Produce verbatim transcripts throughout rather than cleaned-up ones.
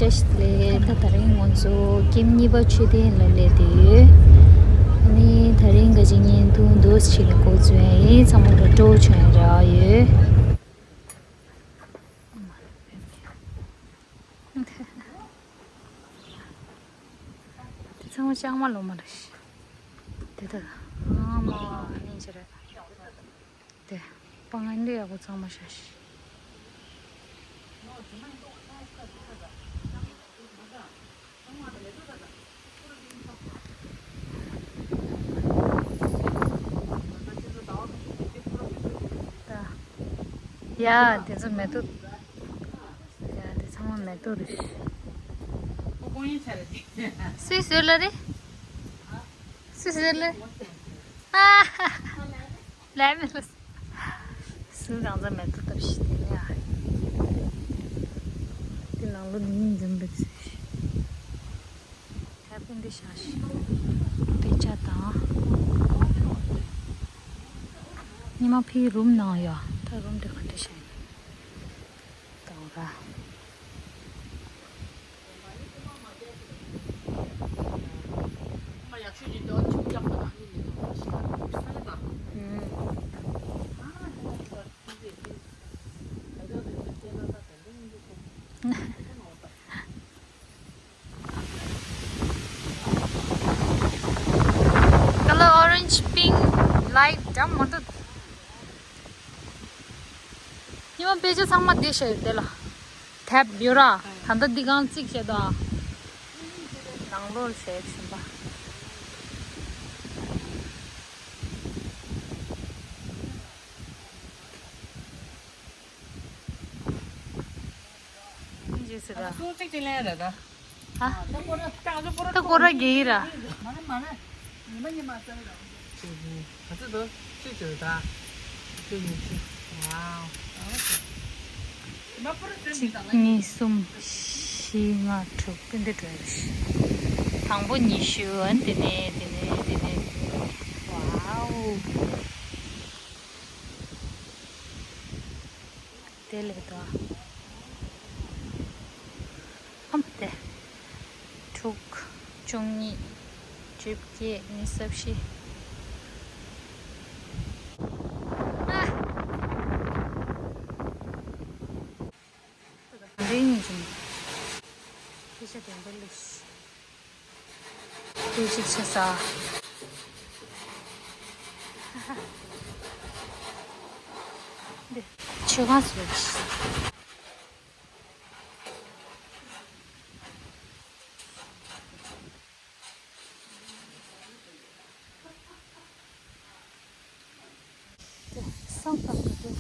བཀྲ་ཤིས་བདེ་ལེགས། ད་དེ་རིང་ང་ཚོ་ཀེམ་གཉིས་པ་མཆོད་རྟེན་ལ་སླེབས་བསྡད་ཡོད། ཨ་ནི་དེ་རིང་ག་ཅིག་བརྙན་ཐུང་འདུག་སེ་བྱས་ནས་འགོ་བཙུགས་ཡ་ཡིན། ཚང་མ་ལ་སྤྲོ་བོ་བྱུང་ཡ་རེ་བ་ཡོད། དེ་ཚང་མ་ལྕང་མ་ལོ་མ་རེད། དེ་ད་ཨ་མ་ནི་ཅི་རེད། དེ་སྤང་ཨན་འདི་ཡག་པོ་གཙང་མ་བྱས་ཤིག་ད་ཡ་དེ་ཚོ་མེ་ཏོག་ཡ་དེ་ཚང་མ་མེ་ཏོག་རེད། སུས་བཟོས་ལ་རེད། སུས་བཟོས་ལ། ཨ་ལས་མེད་ལ། སུ་རང་ཚ་མེད་དུ་བཏབ་ཤི་དེ་ནས་ཨ། དེ་ནང་ལོ་ནི་འཛིན་པའི་ཚེ་ཤི། ཧེ་པན་འདི་ཤ་ཤི། དེ་ཅག་དང་། ཉི་མ་ཕིའི་རུམ་ནང་ཡོད། ད་རུམ་དེ་ག་དེ་ཤ་ཡིན། དང་ར། Color orange, pink, light འདྲ་མོ་འདུག་ཉི་མ་དཔེ་ཆ་ཚང་མ་འདི་བྱས་ཡོད་དེ་ལ། དེབ་ཡོད་ར། ད་ལྟ་འདི་གང་གཅིག་བྱས་དོ། ནང་ལོགས་བྱས་ཟིན་པ། ཅི་ཟེར་ར། སུ་གཅིག་ཅིག་ལེན་ར་ད། ཨ། ད་སྐོར་ར་རྒྱག་གི་ར། མ་རེད་མ་རེད། ཉི་མ་ཉི་མ་རྩ་བའི་རང་། ང་ཚོ་དོ་ཅི་བྱོས་ད། ཅི་ཉི་ཤུ། ཝའོ། གཅིག་གཉིས་གསུམ་བཞི་ལྔ་དྲུག་དེ་འདྲ་འགྲོ་ཡ་རེད། དང་པོ་ཉི་ཤུ། ཨ་ནི་དེ་ནས་དེ་ནས་དེ་ནས། ཝའོ། དེ་ལས་དོ། ཨམ་དེ། དྲུག་བཅུ་གཉིས། བཅོ་བརྒྱད། ཉི་ཤུ་རྩ་བཞི། ཨ། འདི་ཉིད་ཀྱི་སྐད་ཆ་དེ་འདི་ལས། དེ་གཅིག་བྱས་ས། འདི་མཆོད་ཁང་ཟེར་བ་ཞིག་འདི་བསམ་པ་མི་འདུག་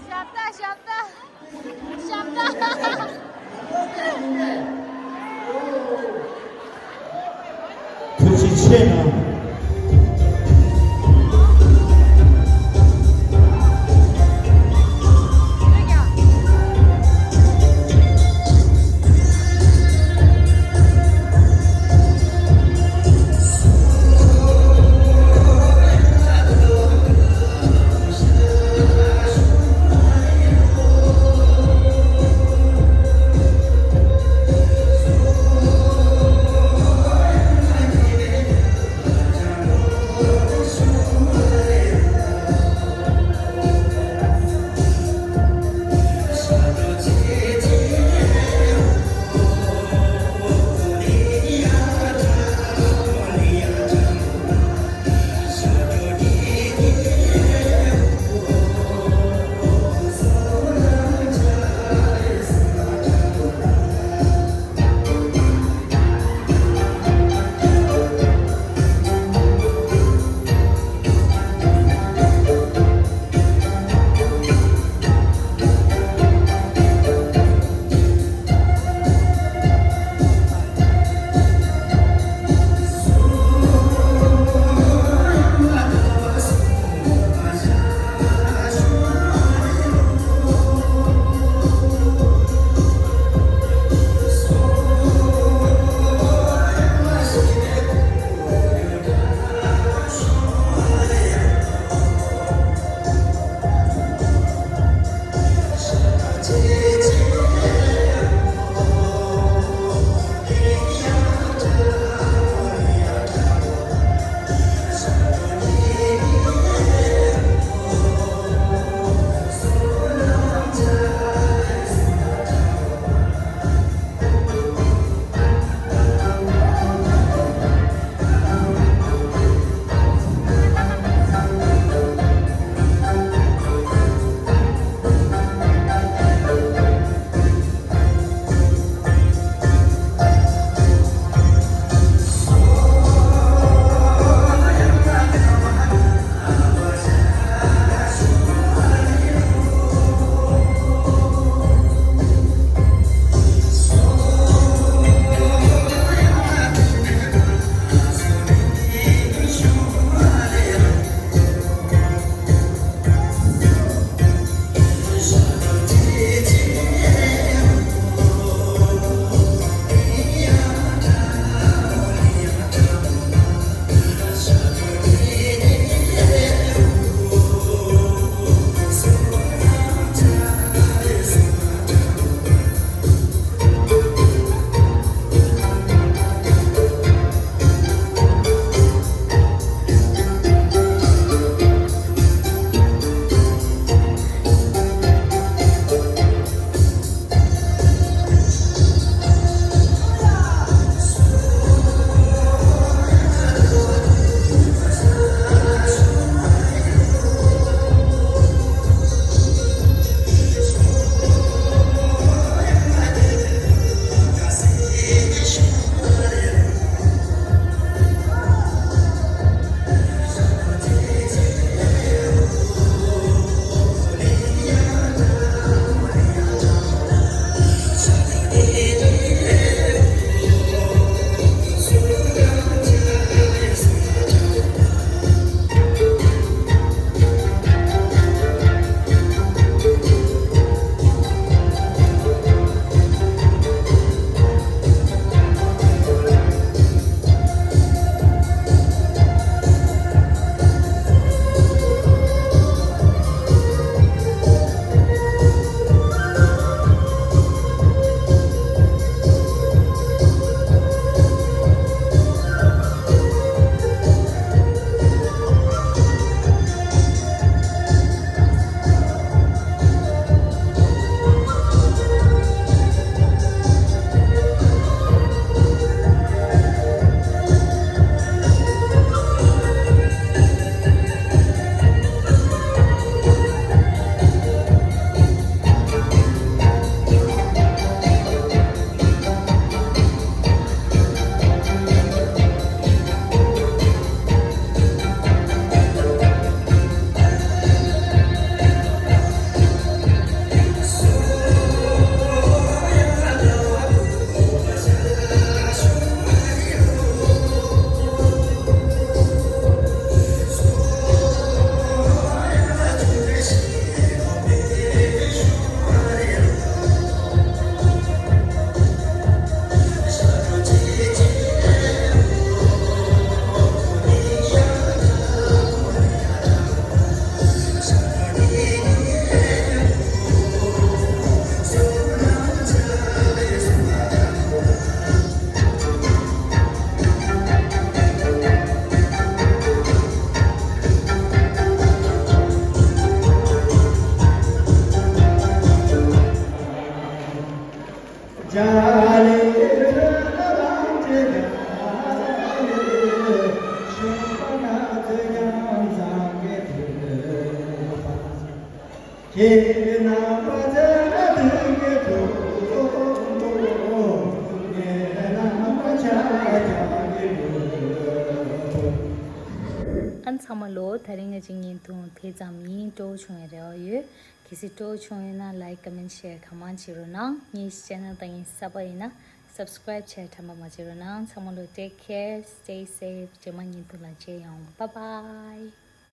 ཞབས་ཏ་ཞབས་ཏ། ཞབས་ཏ། ཐུགས་རྗེ་ཆེ་གནང་། ཨན་ཚང་མ་ལོ། ད་རིང་ང་ཅིག་བརྙན་ཐུང་དེ་ཙམ་ཡིན། སྤྲོ་བོ་བྱུང་བའི་རེ་བ་ཡོད། གལ་སྲིད་སྤྲོ་བོ་བྱུང་ཡོད་ན་like, comment, share གང་མང་བྱེད་རོགས་གནང་། ངའི་channel་དང་ཡིན་གསར་པ་ཡིན་ན་subscribe་བྱས་དྲན་པ་མ་བརྗེད་རོགས་གནང་། ཚང་མ་ལོ། Take care, stay safe. རྗེས་མ་བརྙན་ཐུང་ལ་མཇལ་ཡོང་། Bye bye.